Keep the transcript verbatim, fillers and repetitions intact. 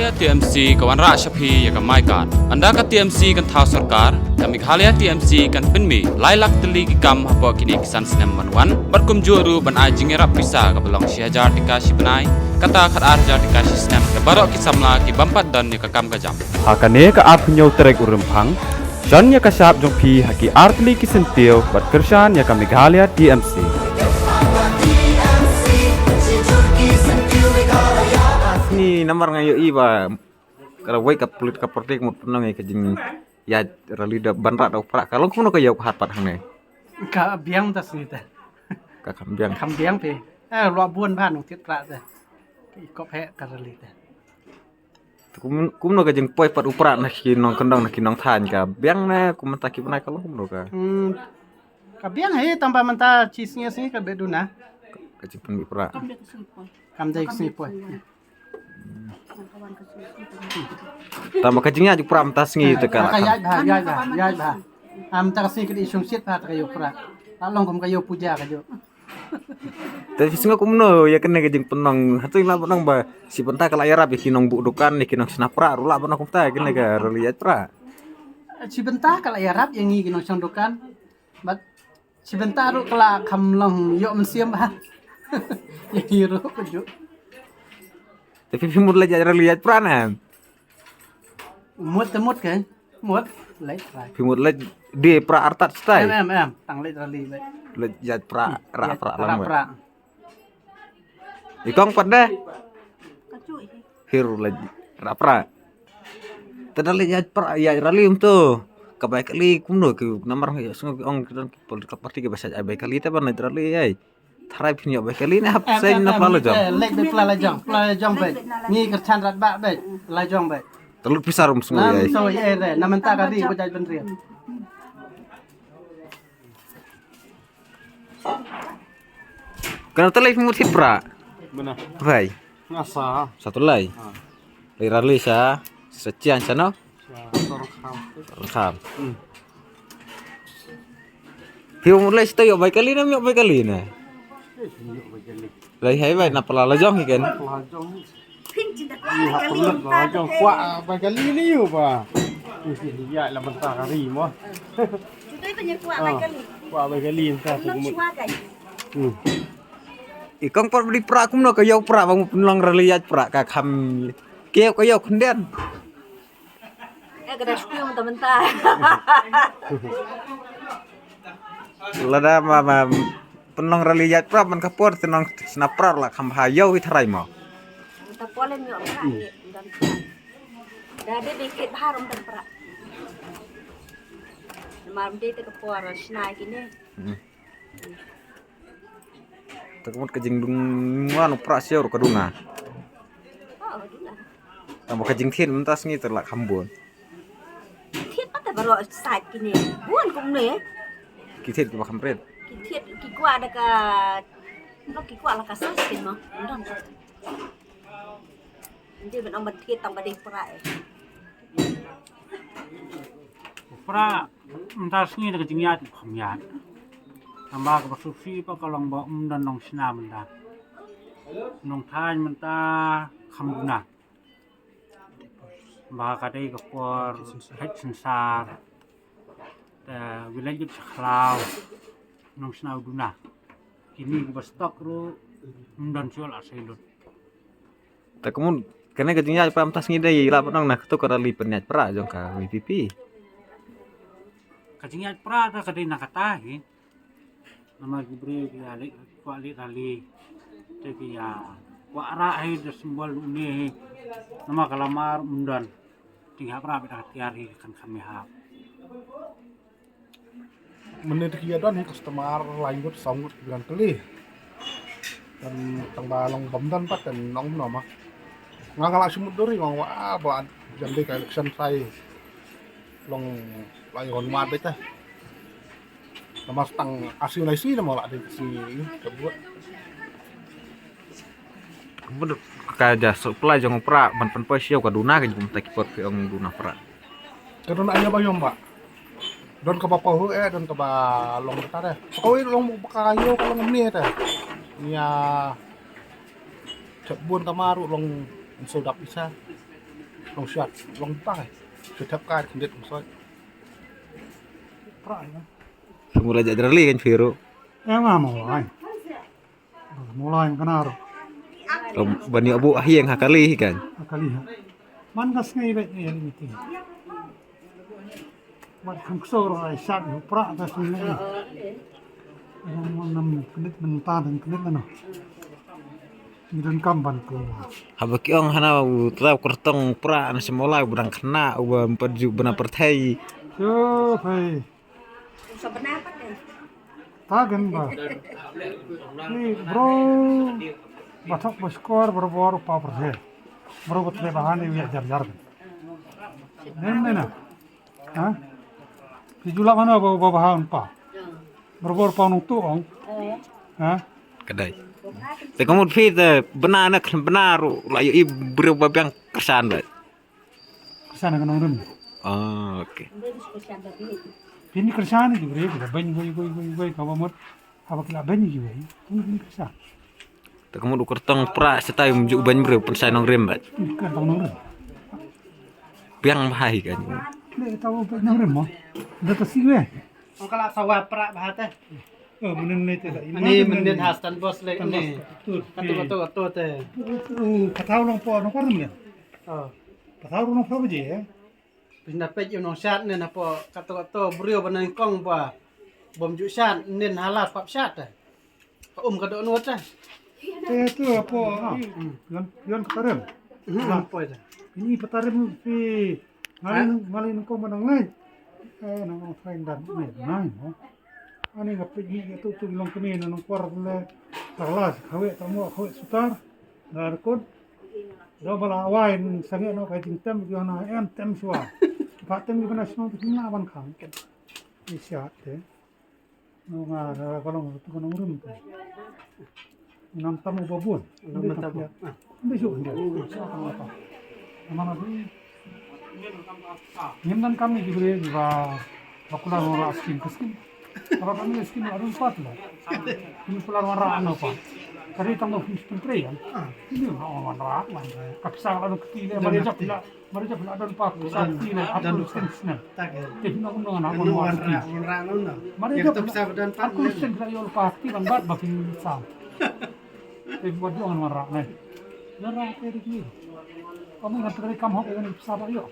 Meghalaya T M C ka wanrah sha phi ïa ka MyGhar. Ynda ka T M C kan thaw sorkar, ka Meghalaya T M C kan pynmih lai lak tylli ki kam hapoh kine ki san snem ban wan, bad kumjuh ruh ban ai jingïarap pisa kaba long shi hajar tyngka shi bnai, kata khatar hajar tyngka shi snem, ïa baroh ki samla ki bym pat don ïa ka kam ka jam. Ha kane ka arphew hynñiew tarik u Rymphang, shon ïa ka shap jong phi ha ki artylli ki syntiew bad kyrshan ïa ka Meghalaya T M C. Ni namar nga ïohi ba ka wei ka pulit ka parti ka mut pynlong ïa ka jingïaid rally da ban rah da u Prah, ka long kumno ka ïew ka hat pat hangne? Ka biang ta sngi ta. Ka kham biang. Kham biang phi. Eh, lua bun ba nong thied Prah ta. Ka i kop heh ka rally ta. Kum, kumno ka jingpoi pat u Prah na ki nongkyndong na ki nongthaiñ, ka biang ne kum mynta ki bnai ka long kumno ka? Hmm. Ka biang hi tang ba mynta chi sngi sngi ka beh duna. Ka jingpynmih Prah. Kam dei ka sngi poi. Tang ba ka jingïaid u Prah mynta sngi te ka. Ka ïaid bha, ïaid bha, ïaid bha. Am, mynta ka sngi ka dei shong shit bha te ka ïew Prah. La long kum ka ïew puja ka ïew. Te phi sngew kumno ïa kane ka jingpynlong, hato lah ban ong ba shi bynta ka la ïarap ïa ki nongbuh dukan, ïa ki nongshna Prah ruh lah ban ong kumta ïa kane ka rally ïaid Prah? Shi bynta ka la ïarap ïa ngi ki nongshong dukan. Bad shi bynta ruh ka la kham long ïoh mynsiem bha. Ïa ngi ruh ka juh. Te phi, phi mut leit ïaid rally ïaid Prah ne? Mut te mut ke. Mut leit rally. Phi mut leit die Prah artat stai. Em, em, em. Tang leit rally leit. Leit ïaid Prah, rah Prah lang. Prah. I kong pat de. Hi ruh leit rah Prah. Te da leit ïaid Prah, ïaid rally um to. Ka bai kali kumno ki namar ïa sngew ki ong ki don ki political party ki ba sa ïaid bai kali te ban leit rally ai. Tharai phin ïoh bai kali ne hap seng na pla la jong. Eh, leit bai pla la jong, pla la jong bai. Ngi kyrchan rat ba bai, la jong bai. Te lut pisa rum sngew ai. Nam so ai re, na mynta ka ri ba jai ban ri. Kano te lei phi mut thied Prah? Bana. Bai. Nga sa. Sa tu lei. Ha. Lei rally sa, sa chiang sa no? Sa Rangkham. Rangkham. Hmm. Phi mut lei sa ïoh bai kali ne, ïoh bai kali ne? Eh, ïoh bai kali. Lei hai bai na pla la jong hi kan. Pla la jong. Phin chin da kwah bai kali mynta. Kwah bai kali ni u ba. Ïa la mynta ka ri mo. Kwah bai kali mynta. Hmm. I kong pat ba dei Prah kumno ka ïew Prah ba ngi pynlong rally ïaid Prah ka kham kiew ka ïew khyndiat. Eh, ka da shu kiew mynta mynta. Lada ma, ma pynlong rally ïaid Prah man ka por te nongshna Prah la kham bha ïew hi tharai mo. Mynta por lem ïoh Prah ni don Prah. Da dei dei kit bha rum don Prah. Namar mynta te ka por shna kine. Hmm. Te ka mut ka jingduna u Prah sha ruh ka duna. Oh, duna. Tang ba ka jingthied mynta sngi te la kham bun. Thied pat te baroh sait kine. Bun kumne. Ki thied kiba kham rit. Ki thied ki kwah da ka, ki kwah la ka size kin mo. Ym don. Ym dei ban ong ban thied tang ba dei Prah eh. Prah mynta sngi da ka jingïaid kham ïaid. Tang ba kaba sngewsih pat ka long ba ym don nongshna mynta. Nongthaiñ mynta kham duna. Ba ka dei ka por heh synsar. Te village jut sha khlaw. Nongshna u duna. Kine kiba stok ruh ym don shuh la sei lut. Te ka mut kane ka jingïaid Prah mynta sngi dei lah ban ong na kato ka rally pynïaid Prah jong ka V P P. Ka jingïaid Prah te ka dei na kata hi. Namar ki briew ki ïa leit kwah leit rally. Te ki ïa kwah rah hi da symbol une hi. Namar ka lamar ym don. Te ngi hap rah beit da ka tiar hi kan kham ïahap. Mynne te ki ïa don hi customer lai ngut saw ngut ki don kali. Te tang ba long bym don pat te nong kumno ma. Nga nga la shu mutdur hi nga ong wa ba jan dei ka election sai long lai hon mat beit te. Namar tang asi lai si namar la dei si ka buat. Bun ka ja supply jong u Prah ban pynpoi sha ïew ka duna ka jingmynta ki por phi ong duna Prah. Ka duna ïa ba ïong ba. Don kaba pahu eh, don kaba long ta deh. Pahu eh long ba ka ïew ka long mne ta. Nia. Chap bun ka maru long insodap isa. Long shat, long bang. Shu thep kai khyndiat kum soi. Prai na. Semula jak derali kan firu. Em ah, mawlai. Mawlai kena ro. Bani abu ahiang ha kali kan. Ha kali ha. Man ka sngi bet ni ni ti. Mat kham ksor ai shat yu pra ta sung ne. Nam nam knit men ta dan knit na no. Ni don kam ban ko. Haba ki ong hana u trau kertong pra na semolai u bdang khna u ba empat ju bna perthei. Yo phai. Ta gen ba. Ni bro. Bathok ba skor bro bor pa perthei. Bro ba tre bahani wi jar jar. Nem ne na. Ha? Ki julak mano ba ba ba han pa. Berber pa nong tu ong. Ha? Kadai. Te kamut phi te bna na khlem bna ru la yu i briew ba biang kersan ba. Kersan ka nong rem. Oh, okay. Pini kersan ni jure ba ben goi goi goi goi ka ba mut. Haba ki la ben ïa kiwei, kum kin kersa. Te ka mut u kyrtong pra sa tai um ju ben briew pynshai nongrim bad. Kyrtong nongrim. Biang bha hi kan. Le ta u ben nongrim mo. Da ta si wei. Ong ka la sawa pra bha te. Oh, menen ne te la. Ani menen ha stand boss le ne. Kato kato kato te. Patau nong po nong por ne. Oh. Patau nong po je eh. Pynda peit ïa u nongshat ne napoh kato kato briew ba nyngkong ba bym ju shat nin hala pap shat te. Ka um ka doh nud te. Te tu apo yon yon katarim. Hmm, poi te. Ini patarim pi ngali ngali nyngkong ba nang lai. Eh nang ong train dan ne nai mo. Ani nga peit ïa tu tu long kami nang kwar le. Tarlas khawe tamo khawe sutar. Nga rekod. Dang ba la wai sangeh noh ka jingtem ki hana em tem shuwa. Ba tem ki bana shnong ki la ban khang. Ni siat te. No nga ka long tu ka nongrim te. Nam tam u babun. Nam tam u. Ndi shu ndi. Mana tu. Ngim donkam ïa ki briew ba ba kular wanrah skim ka skim. Haba kane ka skim la don pat la. Kim kular wanrah ano pat. Ka dei tang ba kim skim pre ïa. Kim wanrah wanrah. Ka pisa la don kti le mare jap la mare jap la don pat pisa kti le hap don skim snem. Te kim nang nang wanrah skim. Mare jap la hap don skim la ïoh pat kti ban bat ba kim sa. Te wat don wanrah ne. Wanrah te dei ki. Kamu ngan teri kam hok ïa pisa ba ïoh.